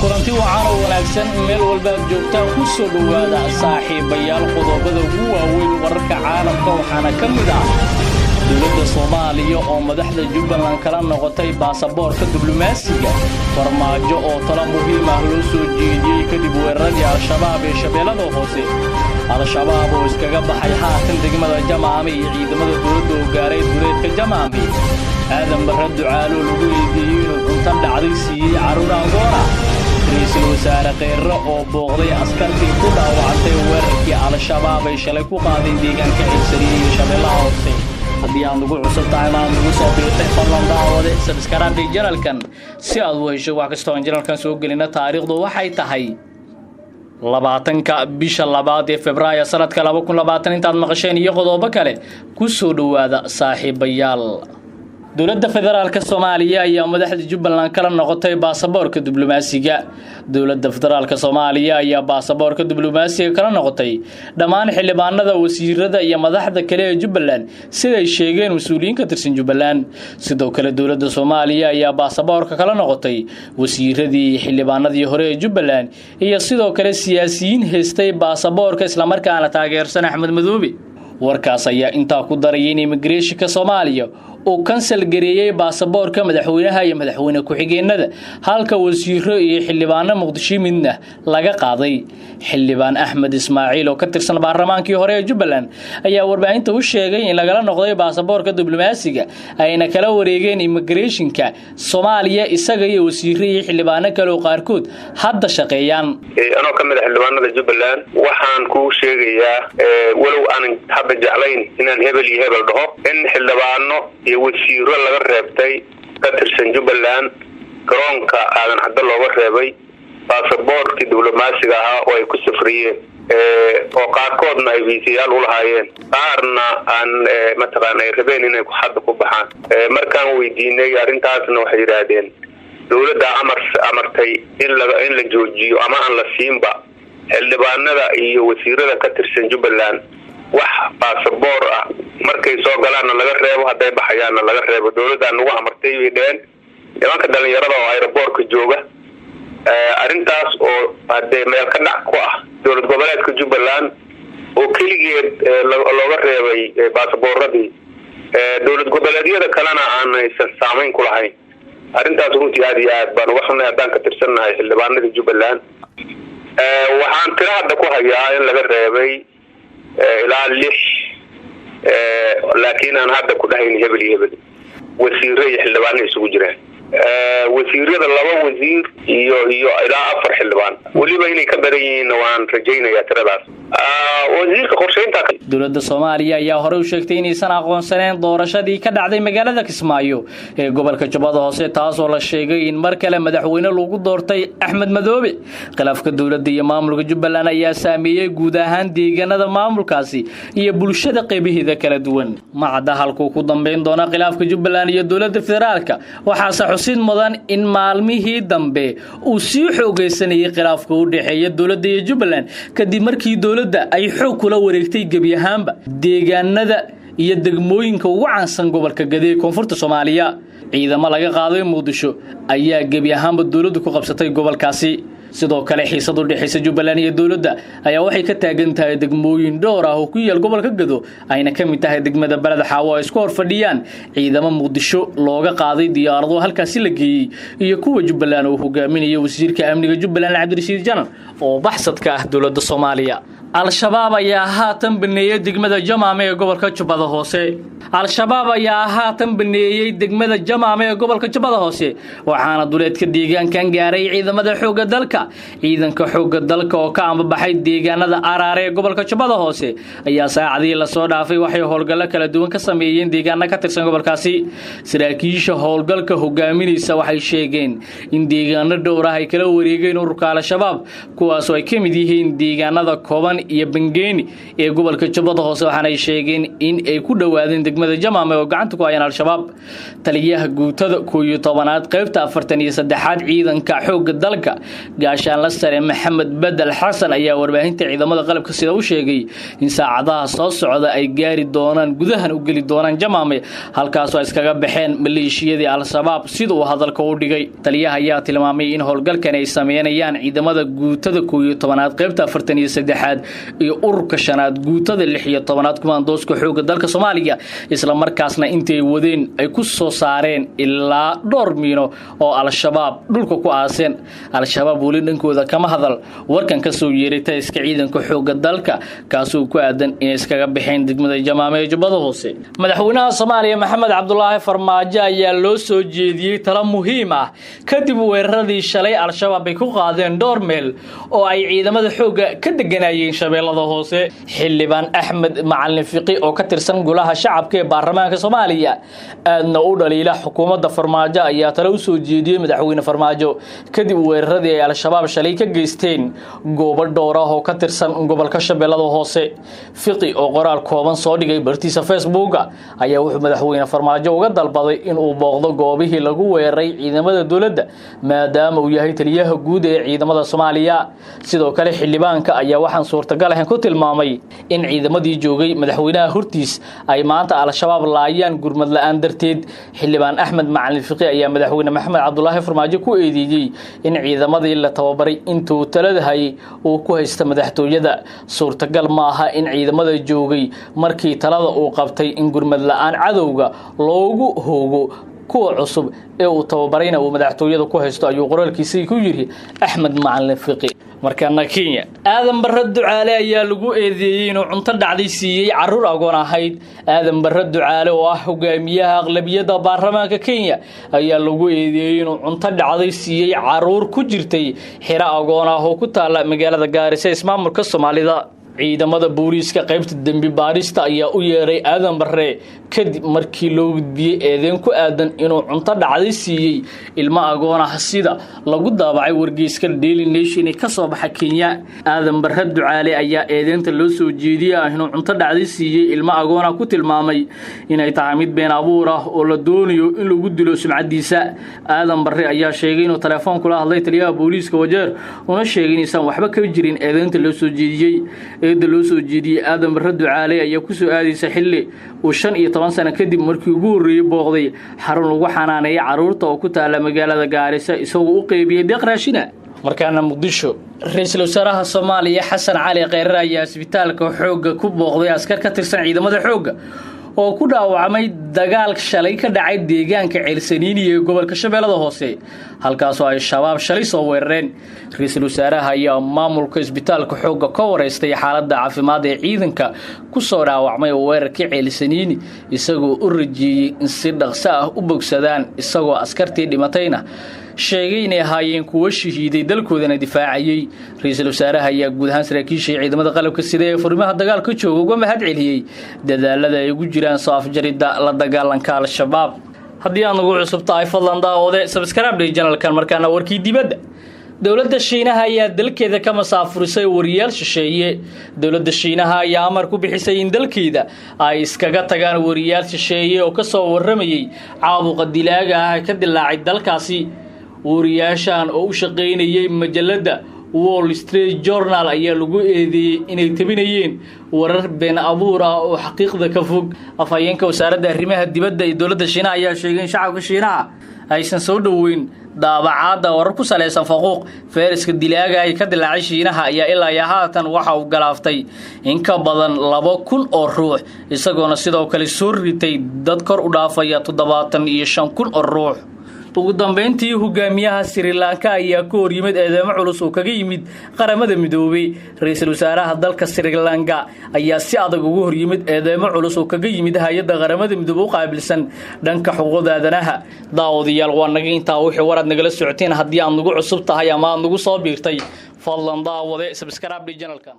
Kulanti wacan oo wanaagsan meel walbaad joogtaan. Ku soo dhowaada, saaxiibayaal, qodobada ugu waaweyn wararka caalamka. Waxaana ka mid ah dowladda Soomaaliya oo madaxda Jubbaland kala noqotay baasaboorka diblomaasiga, Farmaajo oo talo muhiim ah loo soo jeediyey kadib weeraradii Al-Shabaab ee Shabeellada Hoose, Al-Shabaab oo iskaga baxay haatan degmada Jamaame iyo ciidamada dowladda oo gaaray duleedka Jamaame, Aadan Barre Ducaalo lagu eedeeyey inuu cunto dhacday siiyey carruur Angoona, Ra'iisul Wasaare Kheyre oo booqday askartii ku dhaawacantay weerarkii Al-Shabaab ay shalay ku qaadeen deegaanka Ceelsariye iyo Shabeellaha Hoose. Haddii aad nagu cusub tahay ma aad nagu soo biirtay, fadlan daawade subscribe channelkan si aad u hesho wax kastoo aan channelkan soo gelina. Taariikhdu waxay tahay 20-ka bisha labaad ee Febraayo sanadka 2020. Intaad maqasheen iyo qodobo kale ku soo dhowaada, saaxiibayaal. Dowladda Federaalka Soomaaliya ayaa madaxda Jubbaland kala noqotay baasaboorka diblomaasiga. Dowladda Federaalka Soomaaliya ayaa baasaboorka diblomaasiga kala noqotay dhammaan xildhibaanada, wasiirada iyo madaxda kale ee Jubbaland, siday sheegeen mas'uuliyiin ka tirsan Jubbaland. Sidoo kale, dowladda Soomaaliya ayaa baasaboorka kala noqotay wasiiradii, xildhibaanadii hore ee Jubbaland iyo sidoo kale siyaasiyiin haystay baasaboorka islamarkaana taageersan Axmed Madoobe. Warkaas ayaa intaa ku daraya in immigrationka Soomaaliya uu cancel gareeyey baasaboorka madaxweynaha iyo madaxweyne ku-xigeenada, halka wasiiro iyo xildhibaano Muqdisho midna laga qaaday. Xildhibaan Axmed Ismaaciil oo ka tirsan baarlamaankii hore ee Jubbaland ayaa warbaahinta u sheegay in lagala noqday baasaboorka diblomaasiga ayna kala wareegeen immigrationka Soomaaliya isaga iyo wasiiro iyo xildhibaano kale oo qaarkood hadda shaqeeyaan. Anoo ka mid a xildhibaanada Jubbaland, waxaan kuu sheegayaa, walow aanan hadda jeclayn inaan hebel iyo hebel dhaho, in xildhibaano iyo wasiiro laga reebtay ka tirsan Jubbaland garoonka Aadan Caddo looga reebay baasaboorkii diblomaasiga ahaa oo ay ku safriyeen, oo qaarkoodna ay viisayaal ulahaayeen, qaarna aan mataqaana ay rabeen inay hadda ku baxaan. Markaan weydiinay arrintaasna, waxay yidhaahdeen dowladda amar amartay in la joojiyo ama aan la siinba xildhibaanada iyo wasiirada ka tirsan Jubbaland wax baasaboor ah. Markay soo galaanna laga reebo, hadday baxayaanna laga reebo, dowladdaa nagu amartay, bay dheheen nimanka dhalinyarada oo airportka jooga. Arrintaas oo hadee meel ka dhac ku ah dowlad goboleedka Jubbaland oo keligeed looga reebay baasabooradii, dowlad goboleedyada kalena aanaysan saamayn ku lahayn. Arrintaas runtii aad iyo aad baan uga xunay haddaan ka tirsannahay xildhibaanada Jubbaland. Waxaan tiro hadda ku hayaa in laga reebay ilaa lix, laakiin aan hadda ku dhahayn hebel iyo hebel. Wasiiro iyo xildhibaano isugu jiraan, wasiirada laba wasiir iyo ilaa afar xildhibaan, weliba inay ka badan yihiinna waan rajaynayaa tiradaas. Wasiirka qorsheynta Dowladda Soomaaliya ayaa horey u sheegtay inaysan aqoonsaneen doorashadii ka dhacday magaalada Kismaayo ee gobolka Jubbada Hoose, taasoo la sheegay in mar kale madaxweyne lagu doortay Axmed Madoobe. Khilaafka dowladda iyo maamulka Jubbaland ayaa saameeyey guud ahaan deegaanada maamulkaasi iyo bulshada qeybaheeda kala duwan. Ma cadda halkuu ku dambeyn doona khilaafka Jubbaland iyo dowladda federaalka. Waxaase xusid mudan in maalmihii dambe uu sii xoogeysanayay khilaafka u dhexeeya dowladda iyo Jubbaland, kadib markii dowladda ay xoog kula wareegtay gebi ahaanba deegaanada iyo degmooyinka ugu caansan gobolka Gade ee koonfurta Soomaaliya. Ciidamo laga qaaday Muqdisho ayaa gebi ahaanba dowladdu ku qabsatay gobolkaasi. Sidoo kale, xiisad u dhexaysa Jubbaland iyo dowladda ayaa waxay ka taagan tahay degmooyin dhowr ah oo ku yaal gobolka Gado, ayna ka mid tahay degmada Beled Xaawo, ay isku hor fadhiyaan ciidamo Muqdisho looga qaaday diyaarado halkaasi la geeyey iyo kuwa Jubbaland uu hogaaminayo wasiirka amniga Jubbaland Cabdirashiid Janan oo baxsadka ah dowladda Soomaaliya. Al-Shabaab ayaa haatan baneeyey degmada Jamaame ee gobolka Jubbada Hoose. Al-Shabaab ayaa haatan baneeyey degmada Jamaame ee gobolka Jubbada Hoose, waxaana duleedka deegaankan gaaray ciidamada xoogga dalka. Ciidanka xoogga dalka oo ka ambabaxay deegaanada Araare ee gobolka Jubbada Hoose ayaa saacadii lasoo dhaafay waxay howlgallo kala duwan ka sameeyeen deegaano ka tirsan gobolkaasi. Saraakiisha howlgalka hogaaminaysa waxay sheegeen in deegaano dhowr ah ay kala wareegeen ururka Al-Shabaab, kuwaasoo ay ka mid yihiin deegaanada Kooban iyo Bangeeni ee gobolka Jubbada Hoose. Waxaanay sheegeen in ay ku dhowaadeen degmada Jamaame oo gacanta ku hayaan Al-Shabaab. Taliyaha guutada 11aad qaybta 43aad ciidanka xoogga dalka Gaashaanle Sare Maxamed Bedel Xasan ayaa warbaahinta ciidamada qalabka sida u sheegay in saacadaha soo socda ay gaari doonaan gudahan u geli doonaan Jamaame, halkaasoo ay iskaga baxeen maleeshiyadii Al-Shabaab sida uu hadalka u dhigay. Taliyaha ayaa tilmaamay in howlgalkan ay sameynayaan ciidamada guutada 11aad qaybta 43aad iyo ururka 5aad guutada 16aad kumaandooska xoogga dalka Soomaaliya, isla markaasna intay wadeen ay ku soo saareen ilaa dhowr miino oo Al-Shabaab dhulka ku aaseen. Al-Shabaab weli dhankooda kama hadal warkan ka soo yeeray taliska ciidanka xoogga dalka, kaasoo ku aadan inay iskaga baxeen degmada Jamaame ee Jubbada Hoose. Madaxweynaha Soomaaliya Maxamed Cabdulaahi Farmaajo ayaa loo soo jeediyey talo muhiim ah kadib weeraradii shalay Al-Shabaab ay ku qaadeen dhowr meel oo ay ciidamada xoogga ka deganayeen Shabeellada Hoose. Xildhibaan Axmed Macalin Fiqi oo ka tirsan golaha shacabka ee baarlamaanka Soomaaliya aadna u dhaliila xukuumadda Farmaajo ayaa talo u soo jeediyey madaxweyne Farmaajo kadib weeraradii ay Al-Shabaab shalay ka geysteen goobo dhowr ah oo ka tirsan gobolka Shabeellada Hoose. Fiqi oo qoraal kooban soo dhigay bartiisa Facebooka ayaa wuxuu madaxweyne Farmaajo uga dalbaday in uu booqdo goobihii lagu weeraray ciidamada dowladda, maadaama uu yahay taliyaha guud ee ciidamada Soomaaliya. Sidoo kale xildhibaanka ayaa waxaan suurtagal ahayn ku tilmaamay in ciidamadii joogay madaxweynaha hortiis ay maanta Al-Shabaab laayaan gurmad la'aan darteed. Xildhibaan Axmed Macalin Fiqi ayaa madaxweyne Maxamed Cabdulaahi Farmaajo ku eedeeyey in ciidamadii la tababaray intuu talada hayay uu ku haysta madaxtooyada. Suurtagal ma aha in ciidamada joogay markii talada uu qabtay in gurmad la'aan cadowga loogu hoogo, kuwa cusub ee uu tababarayna uu madaxtooyada ku haysto, ayuu qoraalkiisii ku yidhi Axmed Macalin Fiqi. Markaana Kenya, Aadan Barre Ducaale ayaa lagu eedeeyey inuu cunto dhacday siiyey caruur agoon ahayd. Aadan Barre Ducaale oo ah hogaamiyaha aqlabiyadda baarlamaanka Kenya ayaa lagu eedeeyey inuu cunto dhacday siiyey caruur ku jirtay xero agoon ah oo ku taala magaalada Gaarisa, ismaamulka Soomaalida. Ciidamada booliiska qaybta dembi baarista ayaa u yeeray Aadan Barre kadib markii loo gudbiyey eedeyn ku aadan inuu cunto dhacday siiyey ilmo agoon ah, sida lagu daabacay wargeyska Daily Nation ee kasoo baxa Kenya. Aadan Barre Ducaale ayaa eedeynta loo soo jeediyey ah inuu cunto dhacday siiyey ilmo agoon ah ku tilmaamay inay tahay mid been abuur ah oo la doonayo in lagu dilo sumcadiisa. Aadan Barre ayaa sheegay inuu telefoon kula hadlay taliyaha booliiska Wajeer, una sheegay inaysan waxba ka jirin eedeynta loo soo jeediyey. Eedda loo soo jeediyey Aadan Barre Ducaale ayaa kusoo aadaysa xilli uu 15 sano kadib markii ugu horreeyey booqday xarun lagu xanaaneeyay carruurta oo ku taala magaalada Gaarisa, isagoo u qeybiyey deeq raashina. Markaana Muqdisho, ra-iisul wasaaraha Soomaaliya Xasan Cali Kheyre ayaa isbitaalka xoogga ku booqday askar ka tirsan ciidamada xoogga oo ku dhaawacmay dagaal shalay ka dhacay deegaanka Ceelsaniini ee gobolka Shabeellada Hoose, halkaasoo ay Shabaab shalay soo weerareen. Ra-iisul wasaaraha ayaa maamulka isbitaalka xoogga ka wareystay xaaladda caafimaad ee ciidanka ku soo dhaawacmay weerarkii Ceelsaniini, isagoo u rajeeyey in si dhaqso ah u bogsadaan, isagoo askartii dhimatayna sheegay inay ahaayeen kuwo shahiiday, dalkoodana difaacayey. Ra-iisul wasaaraha ayaa guud ahaan saraakiisha ciidamada qalabka sida ee furimaha dagaalka jooga uga mahad celiyey dadaalada ay ugu jiraan soo afjaridda la dagaalanka Al-Shabaab. Haddii aad nagu cusub tahay, fadlan daawade subscribe dheh channelkan. Markaana warkii dibadda. Dowladda Shiinaha ayaa dalkeeda ka masaafurisay wariyaal shisheeye. Dowladda Shiinaha ayaa amar ku bixisay in dalkeeda ay iskaga tagaan wariyaal shisheeye oo kasoo waramayay caabuqa dilaaga ah ee ka dilaacay dalkaasi. Wariyaashan oo u shaqaynayay majalladda Wall Street Journal ayaa lagu eedeeyey inay tabinayeen warar been abuur ah oo xaqiiqda ka fog. Afhayeenka wasaaradda arrimaha dibadda ee dowladda Shiinaha ayaa sheegay in shacabka Shiinaha aysan soo dhoweyn daabacaadda warar ku salaysan faquuq. Fayraska dilaaga ay ka dilaacay Shiinaha ayaa ilaa iyo haatan waxa uu galaaftay in ka badan 2000 oo ruux, isagoona sidoo kale soo ritay dad kor u dhaafaya 75,000 oo ruux. Ugu dambeyntii, hogaamiyaha Sri Lanka ayaa ku hor yimid eedeemo culus oo kaga yimid Qaramada Midoobay. Ra-iisul wasaaraha dalka Sri Lanka ayaa si adag ugu hor yimid eedeemo culus oo kaga yimid hay-adda Qaramada Midoobey u qaabilsan dhanka xuquuqda aadanaha. Daawadayaal, waa naga intaa wixii waraad nagala socoteen. Haddii aad nagu cusub tahay ama aad nagu soo biirtay, fadlan daawade subscribe channelkan.